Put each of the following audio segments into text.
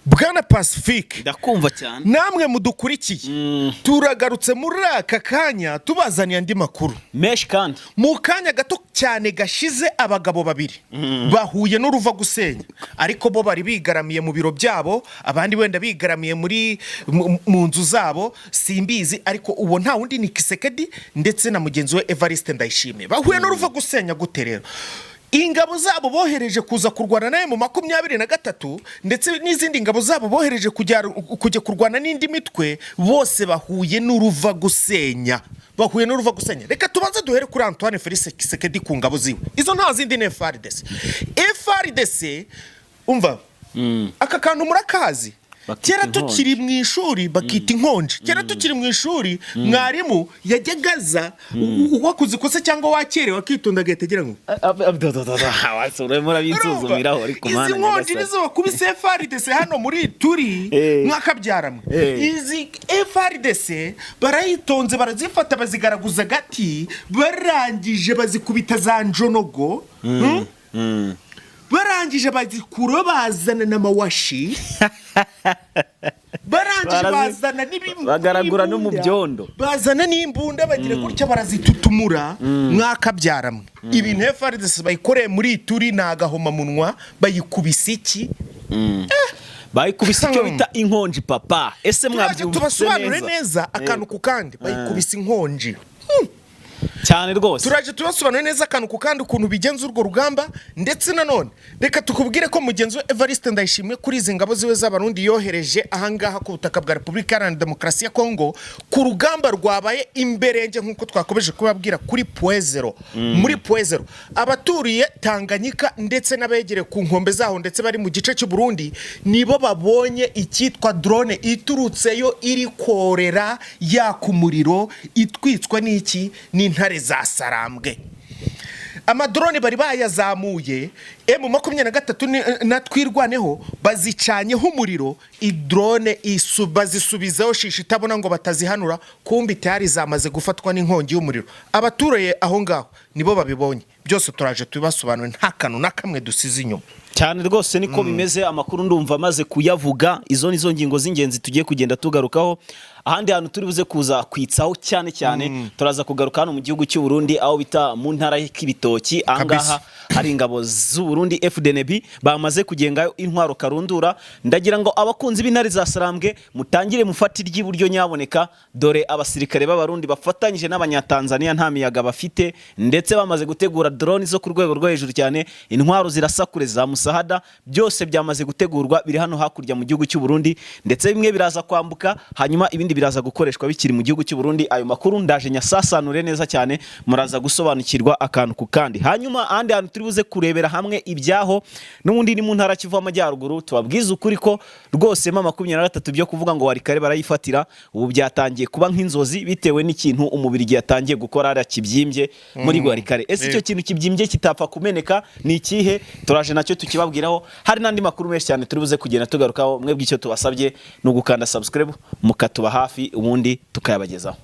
Bwana Pacifique, Ndakumva cyane. namwe mudukurikiye, turagarutse muri aka kanya tubazaniye andi makuru menshi kandi. Mu kanya gato cyane gashize, abagabo babiri bahuye n'uruva gusenya, ariko bo bari bigaramiye mu biro byabo, abandi wenda bigaramiye muri mu nzu zabo, simbizi. Ariko uwo nta wundi ni Tshisekedi ndetse na mugenzi we Evariste Ndayishimiye. Bahuye n'uruva gusenya gute rero? Ingabo zabo bohereje kuza kurwana nawe mu 23, ndetse n'izindi ngabo zabo bohereje kujya kurwana n'indi mitwe, bose bahuye n'uruva gusenya, bahuye n'uruva gusenya. Reka tubanze duhere kuri Antoine Felix Tshisekedi ku ngabo ziwe. Izo nta zindi ni FARDC. FARDC, umva, aka kantu murakazi. Bakita Kera inkonji. tukiri mu ishuri, bakita inkonji. Kera tukiri mu ishuri, mwarimu yajyaga aza, wakoze ikosa cyangwa wakerewe, akitonda, agahita agira ngo Urimo urabinsuzumiraho, ariko Izi Mana nkonji nyagasani. nizo bakubise FARDC hano muri turi mwakabyaramwe. Izi FARDC barayitonze, barazifata, bazigaraguza agati, barangije bazikubita za njonogo. Barangije bazikura, bazana n'amawashi, barangije bazana Bagaragura no mu n'imbunda. byondo. Bazana n'imbunda, bagira gutya barazitutumura. Mwakabyaramwe, ibintu FARDC bayikoreye muri turi ni agahomamunwa. Bayikubise iki? Bayikubise icyo bita inkonji, papa. Ese Turaje mwabyumvise tubasobanure neza? neza akantu ku kandi. Bayikubise inkonji. Cyane rwose. Turaje tubasobanure neza akantu ku kandi ukuntu bigenza urwo rugamba. Ndetse nanone reka tukubwire ko mugenzi we Evariste Ndayishimiye, kuri izi ngabo ziwe z'Abarundi yohereje ahangaha ku butaka bwa Repubulika Iharanira Demokarasi ya Kongo, ku rugamba rwabaye imberenge nk'uko twakomeje kubabwira kuri Point Zéro. Muri Point Zéro, abaturiye Tanganyika ndetse n'abegereye ku nkombe zaho, ndetse bari mu gice cy'u Burundi, nibo babonye icyitwa drone iturutseyo iri korera yaka umuriro, itwitswe n'iki? N'intare za Sarambwe. Amadrone bari bayazamuye, M23 na Twirwaneho bazicanyeho umuriro. Idrone bazisubizaho shisha itabona ngo batazihanura, kumbi tayari zamaze gufatwa n'inkongi y'umuriro. Abaturiye aho ngaho nibo babibonye. Byose turaje tubibasobanure, nta kantu na kamwe dusize inyuma. Cyane rwose, niko bimeze. Amakuru ndumva amaze kuyavuga. Izo nizo ngingo z'ingenzi tugiye kugenda tugarukaho. Ahandi hantu turi buze kuza kwitsaho cyane cyane, turaza kugaruka hano mu gihugu cy'u Burundi, aho bita mu ntara y'Ibitoki. Ahangaha hari ingabo z'u Burundi FDNB bamaze kugengayo intwaro karundura. Ndagira ngo abakunzi b'intare za Sarambwe mutangire mufate iry'iburyo nyaboneka. Dore abasirikare b'Abarundi bafatanyije n'Abanyatanzania nta miyaga bafite, ndetse bamaze gutegura drone zo ku rwego rwo hejuru cyane, intwaro zirasakure za musahada, byose byamaze gutegurwa, biri hano hakurya mu gihugu cy'u Burundi. Ndetse bimwe biraza kwambuka, hanyuma ibindi biraza gukoreshwa bikiri mu gihugu cy'u Burundi. Ayo makuru ndaje nyasasanure neza cyane, muraza gusobanukirwa akantu ku kandi. Hanyuma ahandi hantu turi buze kurebera hamwe ibyaho n'ubundi ni mu ntara Kivu Amajyaruguru. Tubabwize ukuri ko rwose M23, byo kuvuga ngo Walikale barayifatira, ubu byatangiye kuba nk'inzozi, bitewe n'ikintu umubiri yatangiye gukora hariya kibyimbye muri Walikale. Ese icyo kintu kibyimbye kitapfa kumeneka ni ikihe? Turaje nacyo tukibabwiraho. Hari n'andi makuru menshi cyane turi buze kugenda tugarukaho. Mwebwe icyo tubasabye ni ugukanda subscribe, mukatuba hafi, ubundi tukayabagezaho.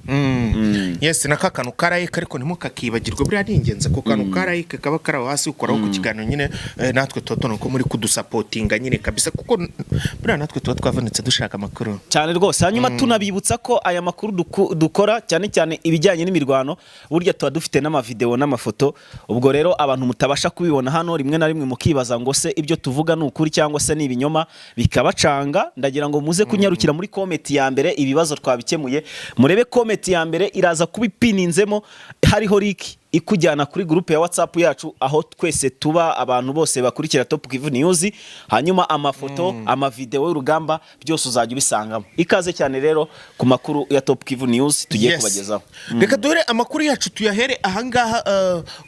Yes, na ka kantu ka like ariko ntimukakibagirwe, buriya ni ingenzi. Ako kantu ka like kaba kari aho hasi, ukoraho ku kiganiro nyine, natwe tuba tubona ko muri kudusapotinga nyine kabisa, kuko buriya natwe tuba twavunitse dushaka amakuru. Cyane rwose. Hanyuma tunabibutsa ko aya makuru dukora, cyane cyane ibijyanye n'imirwano, burya tuba dufite n'amavideo n'amafoto. Ubwo rero abantu mutabasha kubibona hano, rimwe na rimwe mukibaza ngo se ibyo tuvuga ni ukuri cyangwa se ni ibinyoma, bikabacanga, ndagira ngo muze kunyarukira muri comment ya mbere. Ibibazo twabikemuye. Murebe comment ya mbere, iraza kuba ipininzemo, hariho link ikujyana kuri groupe ya WhatsApp yacu, aho twese tuba, abantu bose bakurikira Top Kivu News. Hanyuma amafoto, amavideo y'urugamba, byose uzajya ubisangamo. Ikaze cyane rero ku makuru ya Top Kivu News tugiye kubagezaho. Reka duhere amakuru yacu, tuyahere ahangaha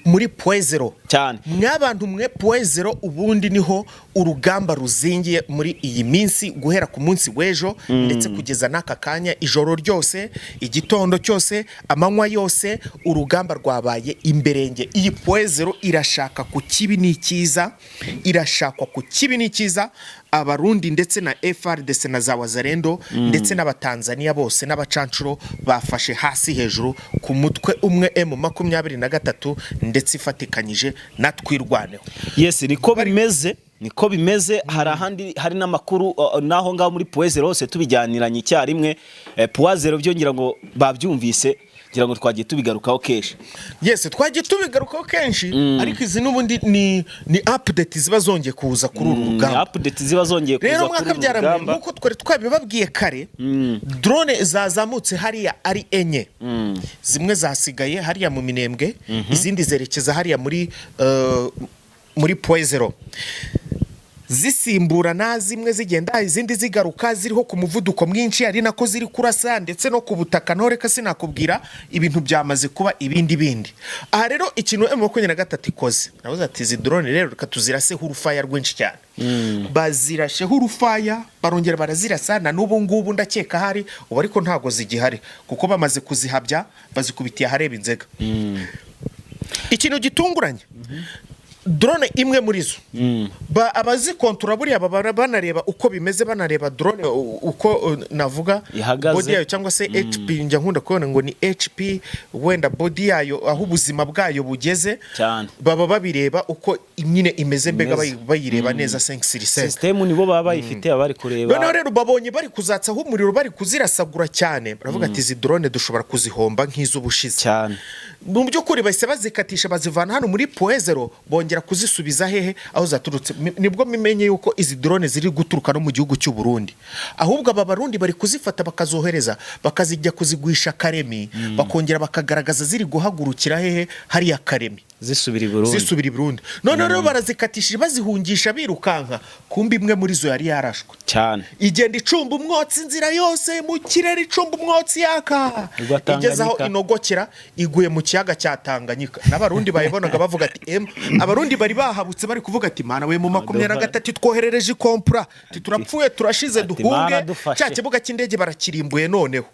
muri Point Zéro. Cyane. Mwabantu mwe, Point Zéro ubundi niho urugamba ruzingiye muri iyi minsi, guhera ku munsi w'ejo ndetse kugeza n'aka kanya. Ijoro ryose, igitondo cyose, amanywa yose, urugamba rwabaye imberenge. Iyi Point Zéro irashaka ku kibi n'ikiza, irashakwa ku kibi n'ikiza. Abarundi ndetse na FARDC na za Wazalendo ndetse n'Abatanzania bose n'abacancuro bafashe hasi hejuru ku mutwe umwe, M23, ndetse ifatikanyije na Twirwaneho. Yes, niko bimeze. Niko bimeze. Hari ahandi hari n'amakuru naho ngaho muri Point Zéro hose tubijyaniranye icyarimwe. Point Zéro byo ngira ngo babyumvise, ngira ngo twagiye tubigarukaho kenshi. Yes, twagiye tubigarukaho kenshi, ariko izi n'ubundi ni update ziba zongeye kuza kuri uru Ni rugamba. update ziba zongeye kuza Rero kuri uru mwakabyaramwe, rugamba. nk'uko twari twabibabwiye kare, drone zazamutse hariya ari enye. Zimwe zasigaye hariya mu Minembwe, izindi zerekeza hariya muri Point Zéro, zisimburana, zimwe zigenda izindi zigaruka, ziriho ku muvuduko mwinshi, ari nako ziri kurasa ndetse no ku butaka. Ntoreka sinakubwira, ibintu byamaze kuba ibindi bindi. Aha rero ikintu M23 ikoze, navuze ati izi drone rero reka tuziraseho urufaya rwinshi cyane. Bazirasheho urufaya, barongera barazirasa, na n'ubu ngubu ndakeka hari ubu, ariko ntabwo zigihari kuko bamaze kuzihabya, bazikubitiye ahareba inzega. Ikintu gitunguranye, drone imwe muri zo, abazikontora buriya baba banareba uko bimeze, banareba drone uko navuga ihagaze. Body yayo cyangwa se HP, njya nkunda kubona ngo ni HP, wenda body yayo, aho ubuzima bwayo bugeze. Baba babireba uko nyine imeze mbega, Imeze. bayireba neza 5 sur 5. Sisitemu nibo baba bayifite, baba bari kureba. Noneho rero babonye bari kuzatsaho umuriro, bari kuzirasagura cyane, baravuga ati izi drone dushobora kuzihomba nk'iz'ubushize. Mu by'ukuri bahise bazikatisha, bazivana hano muri Point Zéro, bongera kuzisubiza hehe? Aho zaturutse. Nibwo mumenye yuko izi drone ziri guturuka no mu gihugu cy'u Burundi. Ahubwo aba Barundi bari kuzifata bakazohereza, bakazijya kuzigurisha Karemi, bakongera bakagaragaza ziri guhagurukira hehe? Hariya Karemi. Zisubira i Burundi. Zisubira i Burundi. Noneho rero barazikatishije, bazihungisha birukanka, kumbe imwe muri zo yari yarashwe, igenda icumba umwotsi inzira yose mu kirere, icumba umwotsi yaka, Igwa Tanganyika. igeze aho inogokera, iguye mu kiyaga cya Tanganyika. N'Abarundi bayibonaga bavuga ati abarundi bari bahabutse, bari kuvuga ati mana we, mu 23 twoherereje ikompura, ati turapfuye, turashize, Ati, duhunge. "Mana, dufashe." Cya kibuga cy'indege barakirimbuye. Noneho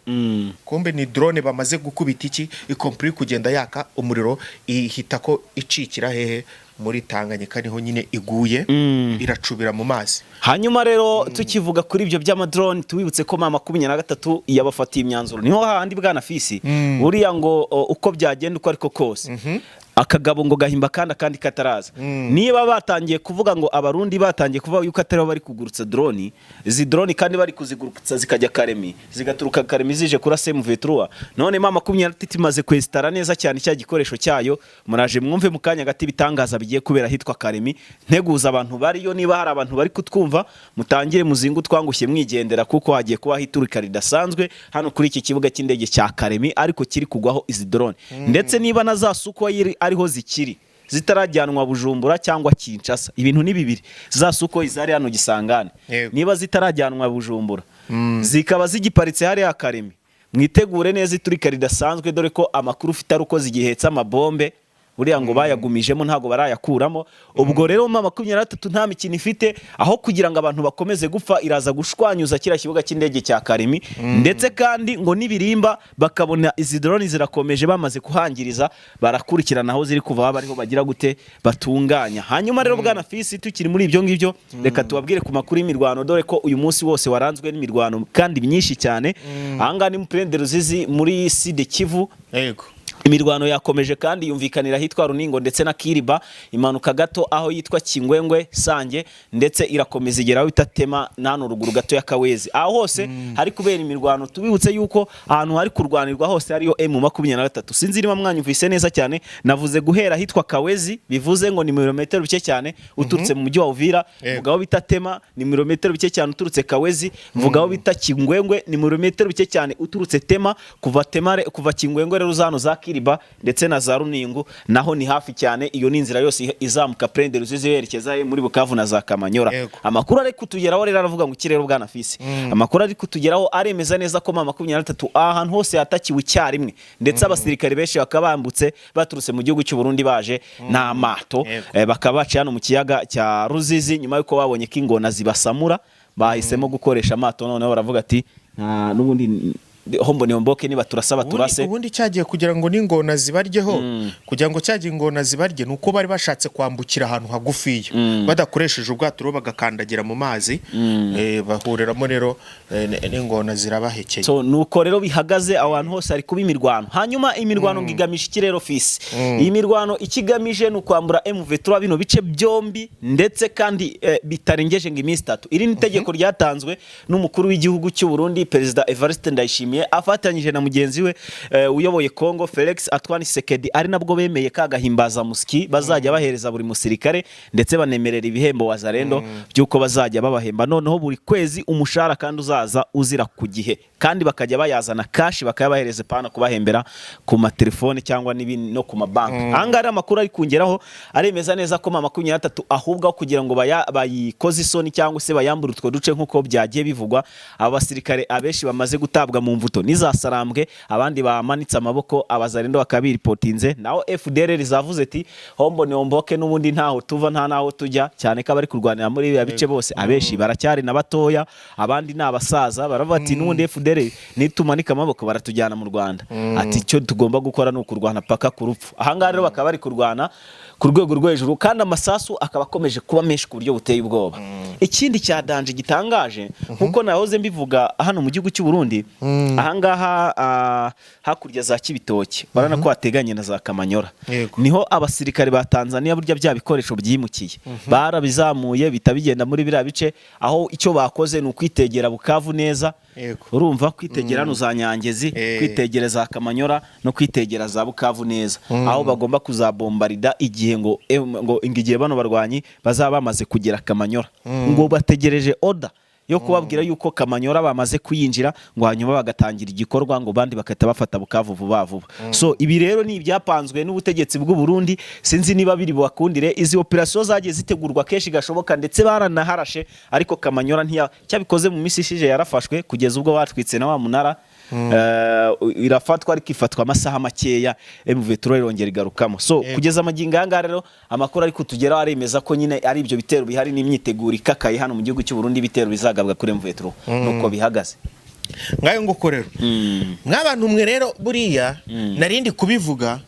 kumbe ni drone bamaze gukubita iki ikompura, iri kugenda yaka umuriro, ihita ko icikira hehe? Muri Tanganyika, niho nyine iguye, iracubira mu mazi. Hanyuma rero tukivuga kuri ibyo by'amadrone, tubibutse ko M23 yabafatiye imyanzuro. Niho hahandi bwana Fisi, buriya ngo uko byagenda uko ariko kose, akagabo ngo gahimba kandi akandi kataraza. Niba batangiye kuvuga ngo Abarundi batangiye kuvuga yuko atari bo bari kugurutsa drone, izi drone kandi bari kuzigurutsa zikajya Karemi, zigaturuka Karemi zije kuri M23. None M23 imaze kwesitara neza cyane cya gikoresho cyayo. Muraje mwumve mu kanya gato ibitangaza bigiye kubera hitwa Karemi. Nteguza abantu bariyo, niba hari abantu bari kutwumva, mutangire muzingu twangushye mwigendera, kuko hagiye kubaho iturika ridasanzwe hano kuri iki kibuga cy'indege cya Karemi, ariko kiri kugwaho izi drone. Ndetse niba na za Sukhoi ariho zikiri, zitarajyanwa Bujumbura cyangwa Kinshasa, ibintu ni bibiri. Za Sukhoi zari hano Gisangane, niba zitarajyanwa Bujumbura, zikaba zigiparitse hariya Karemi, mwitegure neza iturika ridasanzwe, dore ko amakuru ufite ari uko zigihetse amabombe. Buriya ngo bayagumijemo, ntabwo barayakuramo. Ubwo rero M23 nta mikino ifite. Aho kugira ngo abantu bakomeze gupfa, iraza gushwanyuza kiriya kibuga cy'indege cya Karemi. Ndetse kandi ngo nibirimba bakabona izi drone zirakomeje, bamaze kuhangiriza, barakurikirana aho ziri kuva, baba ariho bagira gute? Batunganya. Hanyuma rero bwana Fisi, tukiri muri ibyo ngibyo, reka tubabwire ku makuru y'imirwano, dore ko uyu munsi wose waranzwe n'imirwano kandi myinshi cyane. Ahangaha ni mu Plaine de Ruzizi muri Sud Kivu. Imirwano yakomeje kandi yumvikanira ahitwa Runingo ndetse na Kiriba, imanuka gato aho yitwa Kingwengwe Sange, ndetse irakomeza igera aho itatema nano ruguru gato ya Kawezi. Aho hose hari kubera imirwano. Tubibutse yuko ahantu hari kurwanirwa hose hariyo M23. Sinzi niba mwanyumvise neza cyane, navuze guhera ahitwa Kawezi, bivuze ngo ni ibirometero bike cyane uturutse mu mujyi wa Uvira. Mvuga aho bita Tema, ni ibirometero bike cyane uturutse Kawezi. Mvuga aho bita Kingwengwe, ni ibirometero bike cyane uturutse Tema. Kuva Tema kuva Kingwengwe rero uza hano za Kiriba ndetse na za Runingu, naho ni hafi cyane. Iyo ni inzira yose izamuka Plaine de Ruzizi yerekeza muri Bukavu na za Kamanyora. Amakuru ari kutugeraho rero aravuga ngo ikirere, bwana Fisi, amakuru ari kutugeraho aremeza neza ko M23 ahantu hose yatakiwe icyarimwe, ndetse abasirikare benshi bakaba bambutse baturutse mu gihugu cy'u Burundi baje n'amato. Bakaba baciye hano mu kiyaga cya Ruzizi nyuma y'uko babonye ko ingona zibasamura, bahisemo gukoresha amato. Noneho baravuga ati nta n'ubundi. Hombo Niomboke, niba turasaba turase. Ubundi cyagiye kugira ngo n'ingona zibaryeho, kugira ngo cyagiye ingona zibarye, ni uko bari bashatse kwambukira ahantu hagufiya badakoresheje ubwato, rero bagakandagira mu mazi, bahuriramo rero n'ingona zirabahekeye. So nuko rero bihagaze, aho hantu hose hari kuba imirwano. Hanyuma imirwano ngo igamije iki rero, fisi? Iyi mirwano ikigamije ni ukwambura M23 bino bice byombi, ndetse kandi bitarengeje ngo iminsi 3. Iri ni itegeko ryatanzwe n'umukuru w'igihugu cy'u Burundi, Perezida Evariste Ndayishimiye, afatanyije na mugenzi we uyoboye Congo, Felix Antoine Tshisekedi, ari nabwo bemeye ka gahimbazamusyi bazajya bahereza buri musirikare, ndetse banemerera ibihembo Wazalendo by'uko bazajya babahemba noneho buri kwezi umushahara, kandi uzaza uzira ku gihe, kandi bakajya bayazana cash, bakayabahereza pana kubahembera ku matelefone cyangwa n'ibindi no ku mabanki. Ahangaha rero amakuru ari kungeraho aremeza neza ko M23, ahubwo aho kugira ngo bayikoze isoni cyangwa se bayambure utwo duce nk'uko byagiye bivugwa, aba basirikare abenshi bamaze gutabwa mu mvuto n'izasarambwe, abandi bamanitse amaboko, Abazalendo bakaba biripotinze, naho FDLR zavuze ati hombo niomboke, n'ubundi ntaho tuva nta naho tujya, cyane ko abari kurwanira muri biriya bice bose abenshi baracyari na batoya, abandi ni abasaza. Baravuga ati n'ubundi FDLR nitumanika amaboko baratujyana mu Rwanda, ati icyo tugomba gukora ni ukurwana paka ku rupfu. Ahangaha rero bakaba bari kurwana ku rwego rwo hejuru, kandi amasasu akaba akomeje kuba menshi ku buryo buteye ubwoba. Ikindi cya danger gitangaje, nkuko nahoze mbivuga, hano mu gihugu cy'u Burundi, ahangaha hakurya za Kibitoki, urabona ko hateganye na za Kamanyora, niho abasirikare ba Tanzania burya bya bikoresho byimukiye, barabizamuye bita bigenda muri biriya bice, aho icyo bakoze ni ukwitegera Bukavu neza. Urumva kwitegera hano za Nyangezi, kwitegera za Kamanyora no kwitegera za Bukavu neza, aho bagomba kuzabombarida igihe ngo igihe bano barwanyi bazaba bamaze kugera Kamanyora. Ngo bategereje order yo kubabwira yuko Kamanyora bamaze kuyinjira, ngo hanyuma bagatangira igikorwa, ngo bandi bagahita bafata Bukavu vuba vuba. So ibi rero ni ibyapanzwe n'ubutegetsi bw'u Burundi. Sinzi niba biri bubakundire. Izi operasiyo zagiye zitegurwa kenshi gashoboka, ndetse baranaharashe, ariko Kamanyora ntiya cyabikoze. Mu minsi ishize yarafashwe kugeza ubwo batwitse na wa munara. Irafatwa, ariko ifatwa amasaha makeya M23 irongera igarukamo. So kugeza amagingo aya ngaya rero, amakuru ari kutugeraho aremeza ko nyine ari ibyo bitero bihari n'imyiteguro ikakaye hano mu gihugu cy'u Burundi, ibitero bizagabwa kuri M23, nuko bihagaze. Ngayo nguko rero, mw'abantu mwe rero, buriya narindi kubivuga,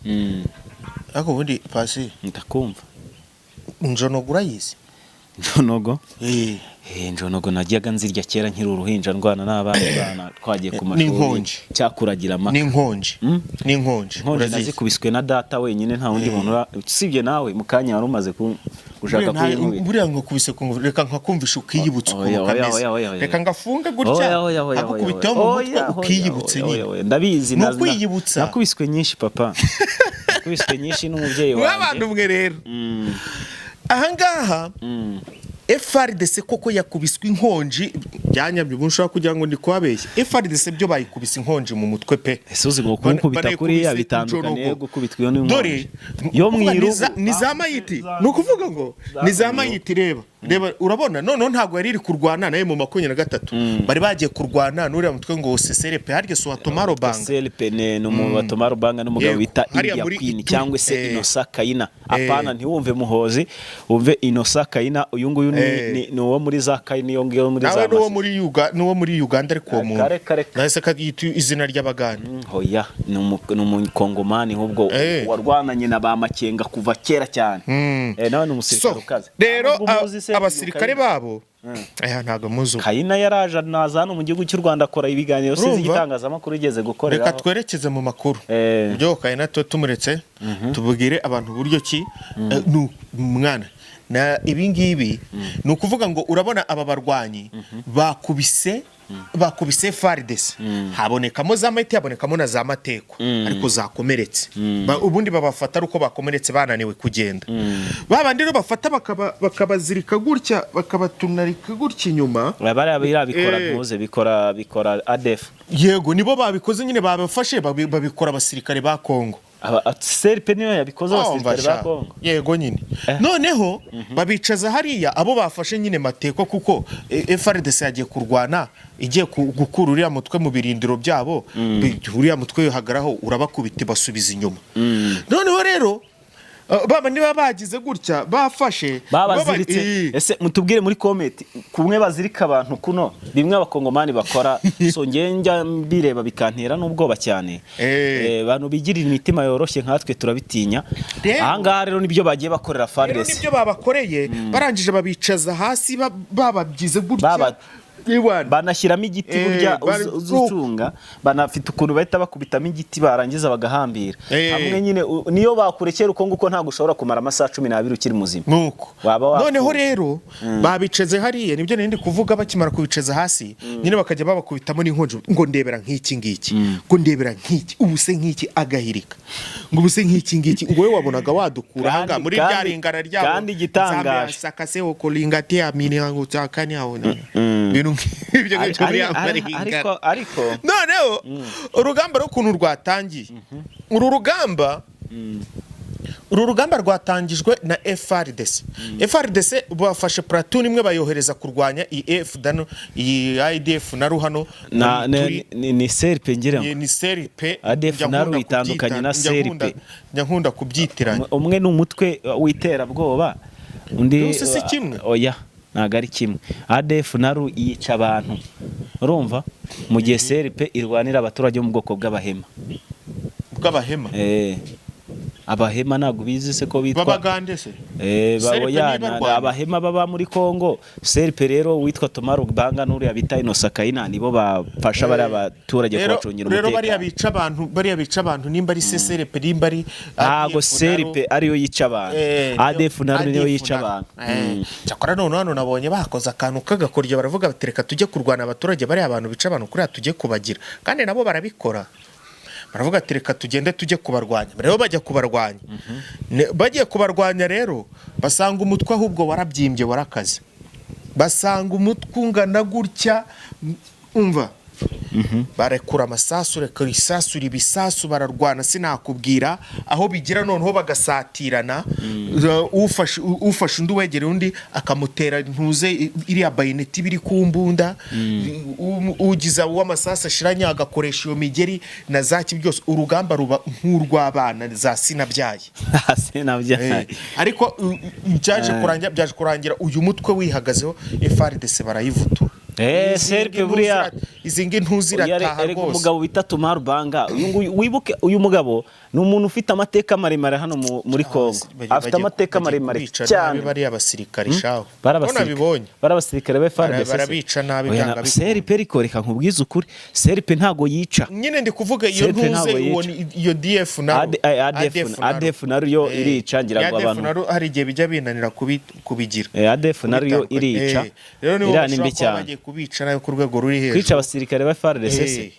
ariko ubundi pasi Ndakumva. Njonogo urayizi? Njonogo? Eh. Njonogo najyaga nzirya kera nkiri uruhinja, ndwana n'abandi bana twagiye ku mashuri. N'inkonji. Cyakuragira amaka. N'inkonji. N'inkonji. Inkonji Urazizi? nazikubiswe na data wenyine, nta wundi muntu usibye nawe mu kanya wari umaze gushaka Buriya kuyinkubita. Buriya nkakubise ku ngofero, reka nkakumvisha ukiyibutsa ukuntu Oya, oya, kameze. oya, oya, oya. Reka ngafunge gutya, Oya, oya, oya, agukubiteho oya, mu mutwe, oya, ukiyibutse oya, nyine. oya, oya. Ndabizi. Ni ukwiyibutsa. Nakubiswe nyinshi, papa, nakubiswe nyinshi n'umubyeyi Mw'abantu wanjye. mwe rero, ahangaha FARDC koko yakubiswe inkonji byanyabyo. Ubu nshobora kugira ngo ndi kubabeshya, FARDC byo bayikubise inkonji mu mutwe pe. Ese uzi ngo kunkubita Banayikubise kuriya bitandukaniye injonogo. gukubitwa iyo n'inkonji Dore yo mu kuvuga irugu? Ni za mayiti, ni ukuvuga ngo ni za mayiti. Reba, reba, urabona noneho ntabwo yari iri kurwana nayo mu 23, bari bagiye kurwana n'uriya mutwe ngo CSRP, harya si uwa Tomaro Banga? CLP ni umuntu wa Tomaro Banga n'umugabo bita Hariya India muri Queen Ituri. cyangwa se Inosa Kayina. Apana, ntiwumve Muhozi, wumve Inosa Kayina. Uyu nguyu ni uwo muri za Kayina, iyo ngiyo muri Nawe za n'uwo Masisi. muri Uga, n'uwo muri Uganda, ariko uwo muntu Kare, kare, kare. nahise kagita izina ry'Abagande. Hoya, ni umukongomani ahubwo warwananye na ba Makenga kuva kera cyane. Nawe ni umusirikare So ukaze. rero Ntabwo umuzi se, abasirikare uyu Kayina? babo aya ntabwo muzi ubu. Kayina yaraje naza hano mu gihugu cy'u Rwanda akora ibiganiro, sinzi Urumva? igitangazamakuru yigeze gukoreraho. Reka twerekeze mu makuru. Byo Kayina tuba tumuretse, tubwire abantu uburyo ki mwana na ibi ngibi. Ni ukuvuga ngo urabona aba barwanyi bakubise FARDC, habonekamo za mayiti, habonekamo na za mateko, ariko zakomeretse. Ubundi babafata ari uko bakomeretse, bananiwe kugenda. Ba bandi rero bafata bakabazirika gutya, bakabatunarika gutya inyuma. Bariya biriya bikora ntuze bikora ADF. Yego, nibo babikoze nyine, babafashe babikora abasirikare ba Kongo. CRP niyo yabikoze, abasirikare ba Kongo. Yego nyine. Noneho babicaza hariya abo bafashe nyine mateko, kuko FARDC yagiye kurwana, igiye gukura uriya mutwe mu birindiro byabo. Uriya mutwe wihagaraho, urabakubita, basubiza inyuma. Noneho rero Baba niba bagize gutya bafashe Babaziritse. Eh. Ese mutubwire muri comment, kumwe bazirika abantu kuno, bimwe Abakongomani bakora. So ngewe njya mbireba bikantera n'ubwoba cyane. Abantu bigirira imitima yoroshye nkatwe turabitinya. Ahangaha rero nibyo bagiye bakorera Rero FARDC. nibyo babakoreye, barangije babicaza hasi, bababyize gutya. Iwana. Banashyiramo igiti burya uzi ucunga, banafite ukuntu bahita bakubitamo igiti, barangiza bagahambira. Hamwe nyine niyo bakurekera uko nguko, ntabwo ushobora kumara amasaha 12 ukiri muzima. Nuko Waba wapfuye. Noneho rero babicaze hariya, nibyo nari ndi kuvuga. Bakimara kubicaza hasi nyine, bakajya babakubitamo n'inkonjo, ngo ndebera nk'iki ngiki, ngo ndebera nk'iki, ubu se nk'iki agahirika, ngo ubu se nk'iki ngiki, ngo wowe wabonaga wadukura ahangaha muri rya ringara ryabo. Kandi igitangaje. Sakase okolingate amini ngo tsakani aho, ibintu nk'ibyo ngibyo muri ya maringara. Ariko Noneho urugamba rw'ukuntu rwatangiye, uru rugamba rwatangijwe na FRDC. FRDC bafashe platoon imwe bayohereza kurwanya iyi F dano, iyi ADF na ruhano na turi ni CRP ngira ngo. Ni CRP. ADF Njya naru nkunda itandukanye na CRP. Njya nkunda kubyitiranya. Umwe ni umutwe w'iterabwoba, undi Byose si kimwe? Oya, ntabwo ari kimwe. ADF naru yica abantu, urumva, mu gihe CRP irwanira abaturage bo mu bwoko bw'Abahema. Bw'Abahema? Abahema ntabwo bizi se ko bitwa B'Abagande se? Ba- CRP oya, niba barwanya. Abahema baba muri Kongo. CRP rero witwa Thomas Lubanga n'uriya bita Innocent Kayina nibo bafasha bariya baturage Rero kubacungira rero bariya umutekano. bica abantu, bariya bica abantu, nimba ari CCRP, nimba ari Ntabwo ADF CRP ariyo yica abantu. ADF naru niyo ADF yica naru. abantu. Cyakora none hano nabonye bakoze akantu k'agakoryo, baravuga bati: "Reka tujye kurwana abaturage, bariya abantu bica abantu kuriya tujye kubagira." Kandi nabo barabikora, baravuga ati: "Reka tugende tujye kubarwanya." Rero bajya kubarwanya. Bagiye kubarwanya rero, basanga umutwe ahubwo warabyimbye, warakaze, basanga umutwe ungana gutya. Umva, barekura amasasu, reka isasu ibisasu, bararwana sinakubwira aho bigira. Noneho bagasatirana, ufashe undi, wegereye undi akamutera ntuze iriya bayineti iba iri ku mbunda. Ugize uw'amasasu ashiranye agakoresha iyo migeri na zaki byose. Urugamba ruba nk'urw'abana za sinabyaye. Sinabyaye. Ariko byaje kurangira uyu mutwe wihagazeho, FRDC barayivutura. CRP buriya Izi ngi ntuzirataha Erega rwose. umugabo bita Thomas Lubanga uyu nguyu, wibuke uyu mugabo ni umuntu ufite amateka maremare hano muri Kongo. Afite amateka Bagiye maremare kubica nabi cyane. bariya basirikare shaho. Bari Ko abasirikare nabibonye. Bari abasirikare ba FARDC se. Barabica nabi Oya, byanga bikunda. CRP ariko reka nkubwize ukuri, CRP ntago yica. Nyine ndi kuvuga iyo CRP ntuze ntabwo uwo yica. iyo DF naru. ADF ADF naru yo irica, ngira ngo ADF abantu naru hari igihe bijya binanira kubigira. ADF naru yo Kubitandukanya. irica. Rero nibo Iriya ni mbi bashobora kuba cyane. bagiye kubica nabi ku rwego ruri hejuru. Kwica abasirikare ba FARDC se?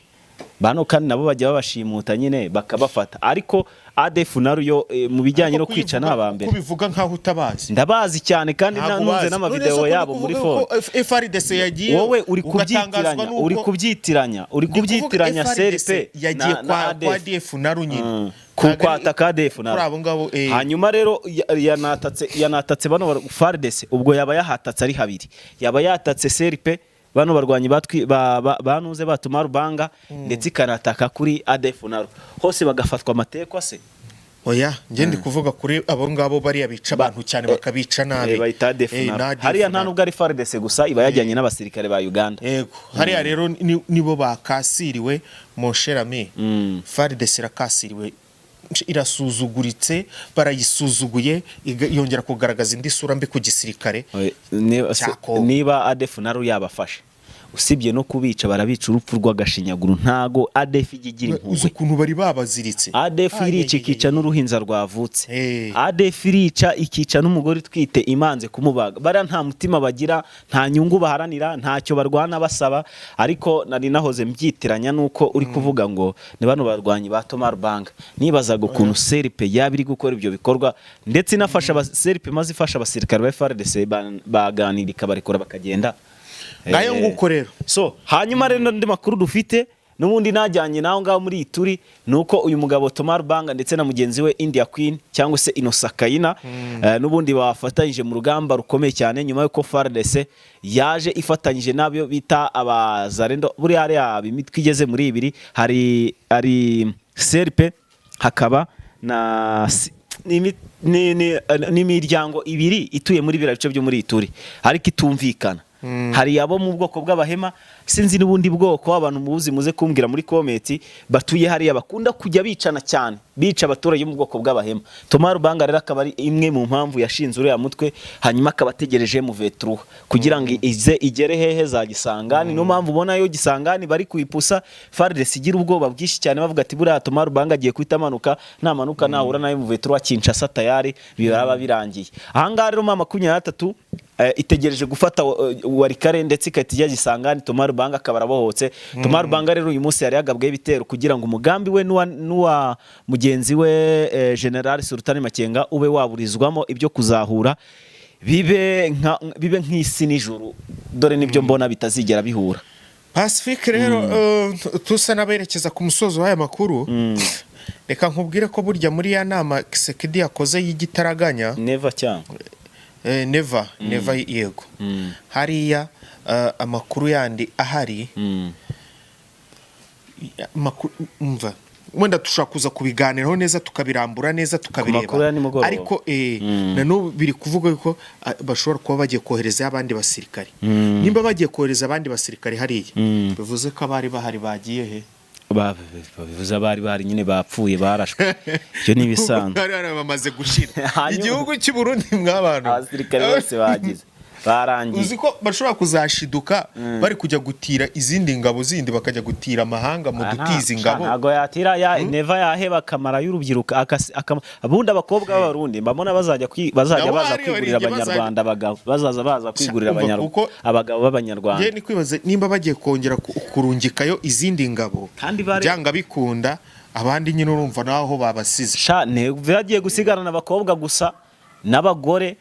Bano kandi nabo bajya babashimuta nyine bakabafata, ariko ADF naru yo mu bijyanye no Ariko kwica ni abambere. Kubivuga nkaho utabazi. Ndabazi cyane kandi Ntabwo nunze ubazi. n'amavideo None se ko yabo ndi muri kuvuga phone. ko FRDC yagiye, Wowe uri ugatangazwa kubyitiranya, n'uko uri kubyitiranya, uri Ndi kuvuga kubyitiranya FRDC CRP yagiye na kwa ADF. kwa ADF naru nyine. Ku kwataka ADF naru. Kuri abo ngabo. Hanyuma rero yanatatse bano FARDC, ubwo yaba yahatatse ari habiri, yaba yatatse CRP, bano barwanyi batwi banuze batuma Rubanga, ndetse ikanataka kuri ADF naru, hose bagafatwa amatekwa se. Oya, njye ndi kuvuga kuri abo ngabo bariya bica abantu cyane, bakabica nabi. Bayita ADF naru. Na ADF Hariya nta naru. nubwo ari FARDC gusa, iba yajyanye n'abasirikare ba Uganda. Yego, hariya rero nibo bakasiriwe, mon cher ami. FARDC irakasiriwe, irasuzuguritse, barayisuzuguye, yongera kugaragaza indi sura mbi ku gisirikare Oya, cya Kongo. Niba ADF naru yabafashe, usibye no kubica, barabica urupfu rw'agashinyaguro. Ntago ADF ijya igira Uzi impuhwe. ukuntu bari babaziritse. ADF Ay, irica ay, ay, ikica n'uruhinja rwavutse. ADF irica ikica n'umugore utwite imanze kumubaga. Bariya nta mutima bagira, nta nyungu baharanira, ntacyo barwana basaba. Ariko nari nahoze mbyitiranya nuko uri kuvuga ngo ni bano barwanyi ba Thomas Lubanga, nibazaga ukuntu CRP yaba iri gukora ibyo bikorwa, ndetse inafasha CRP maze ifasha abasirikare ba FARDC, baganira ikabarekura bakagenda. Ngayo nguko rero. So hanyuma rero andi makuru dufite n'ubundi najyanye naho ngaho muri Ituri ni uko uyu mugabo Thomas Lubanga ndetse na mugenzi we India Queen cyangwa se Innocent Kayina, n'ubundi bafatanyije mu rugamba rukomeye cyane nyuma y'uko FARDC yaje ifatanyije n'abyo bita Abazarendo. Buriya hariya imitwe igeze muri ibiri, hari CRP, hakaba na ni imiryango ibiri ituye muri biriya bice byo muri Ituri, ariko itumvikana. Hari abo mu bwoko bw'Abahema, sinzi n'ubundi bwoko, abantu muzi muze kumbwira muri comment, batuye hariya bakunda kujya bicana cyane, bica abaturage bo mu bwoko bw'Abahema. Thomas Lubanga rero akaba ari imwe mu mpamvu yashinze uriya mutwe, hanyuma akaba ategereje M23 kugira ngo ize igere hehe za Gisangani. Niyo mpamvu ubona yo Gisangani bari kuyipusa, FARDC igira ubwoba bwinshi cyane, bavuga ati buriya Thomas Lubanga agiye guhita amanuka, namanuka nahura na M23 Kinshasa, tayari biraba birangiye. Ahangaha rero M23 itegereje gufata Walikale, ndetse igahita ijya Gisangani, Thomas Lubanga akaba arabohotse. Thomas Lubanga rero uyu munsi yari yagabweho ibitero kugira ngo umugambi we n'uwa mugenzi we General Sultani Makenga ube waburizwamo, ibyo kuzahura bibe nk'isi n'ijuru. Dore nibyo mbona bitazigera bihura. Pacifique rero, tusa n'aberekeza ku musozo w'aya makuru, reka nkubwire ko burya muri ya nama Kisekedi yakoze y'igitaraganya, Neva cyangwa Neva, Neva, yego, hariya amakuru yandi ahari, amakuru umva, wenda dushobora kuza kubiganiraho neza, tukabirambura neza, tukabireba. Makuru ya nimugoroba. Ariko na n'ubu biri kuvuga ko bashobora kuba bagiye koherezayo abandi basirikari. Nimba bagiye kohereza abandi basirikari hariya, bivuze ko abari bahari bagiye he? Bivuze abari bahari nyine bapfuye, barashwe, ibyo ni ibisanzwe. Bari bamaze gushira. Hanyuma- Igihugu cy'u Burundi mw'abantu, Abasirikare bose bagize barangiye. Uzi ko bashobora kuzashiduka bari kujya gutira izindi ngabo zindi, bakajya gutira amahanga mu dutiza ingabo? Ntabwo yatira ya Neva, yaheba akamara y'urubyiruko, ubundi abakobwa b'Abarundi mbabona bazajya bazajya Nabo baza hariya kwigurira hari igihe Abanyarwanda, abagabo bazaza baza kwigurira Umva, kuko- abagabo b'Abanyarwanda. Njye ni kwibaza nimba bagiye kongera kurungikayo izindi ngabo, Kandi bari- byanga bikunda abandi nyine urumva naho babasize. Sha, Neva yagiye gusigarana abakobwa gusa n'abagore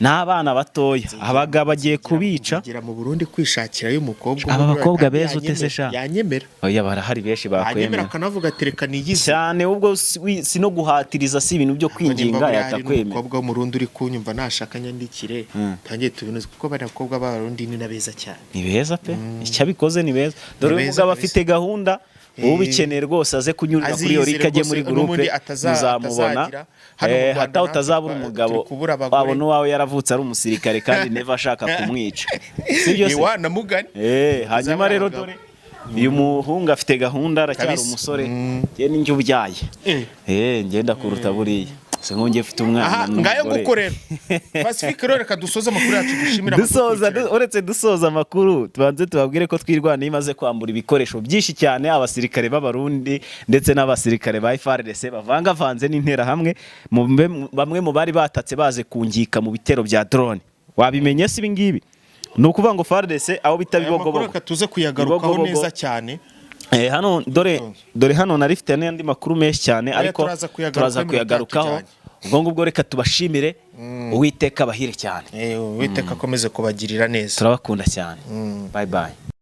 n'abana batoya, abagabo agiye kubica. Kugera mu Burundi kwishakirayo umukobwa Aba umwe, bakobwa kandi beza ute se sha? Yanyemera. Oya, barahari benshi Yanyemera, bakwemera. akanavuga ati reka niyize. Cyane, ubwo si no guhatiriza, si ibintu byo Nimba kwinginga, buriya hari yatakwemera. n'umukobwa w'Umurundi uri kunyumva, nashaka nyandikire, tangiye tubinoze, kuko bariya bakobwa b'Abarundi ni na beza cyane. Ni beza pe, icyo abikoze ni beza. Dore Ni uyu beza mugabo kabisa. afite gahunda, ubikeneye rwose aze kunyurira kuri iyo Aziyizire link, ajye rwose, muri n'ubundi groupe, muzamubona. atazagira. Hano mu Rwanda Hataho natwe utazabura umugabo turi kubura abagore. wabona uwawe yaravutse ari umusirikare kandi Neva ashaka kumwica, sibyo Ni se? wa namugani. Hanyuma Uzabura rero abagabo. dore uyu muhungu afite gahunda, aracyari Kabisa. umusore. Njye ni njye ubyaye. Ngenda kuruta buriya se nkunge mfite umwana Aha ngayo n'umugore. nguko rero, Pacifique rero, reka dusoze amakuru yacu, dushimira Dusoza, abadukurikiranye. uretse dusoza amakuru, tubanze tubabwire ko Twirwaneho imaze kwambura ibikoresho byinshi cyane abasirikare b'Abarundi ndetse n'abasirikare ba FARDC bavangavanze n'Interahamwe, bamwe mu bari batatse baze kungika mu bitero bya drone. Wabimenye se ibi ngibi? Ni ukuvuga ngo FARDC aho bita Aya makuru Bibogobogo, reka tuze kuyagarukaho Bibogobogo. neza cyane. Hano dore hano nari mfite n'andi makuru menshi cyane, Oya, ariko turaza kuyagarukaho turaza iminota kuyagarukaho. tujyanye. Ubwo ngubwo reka tubashimire, Uwiteka abahire cyane. Uwiteka akomeze kubagirira neza. Turabakunda cyane, bye bye.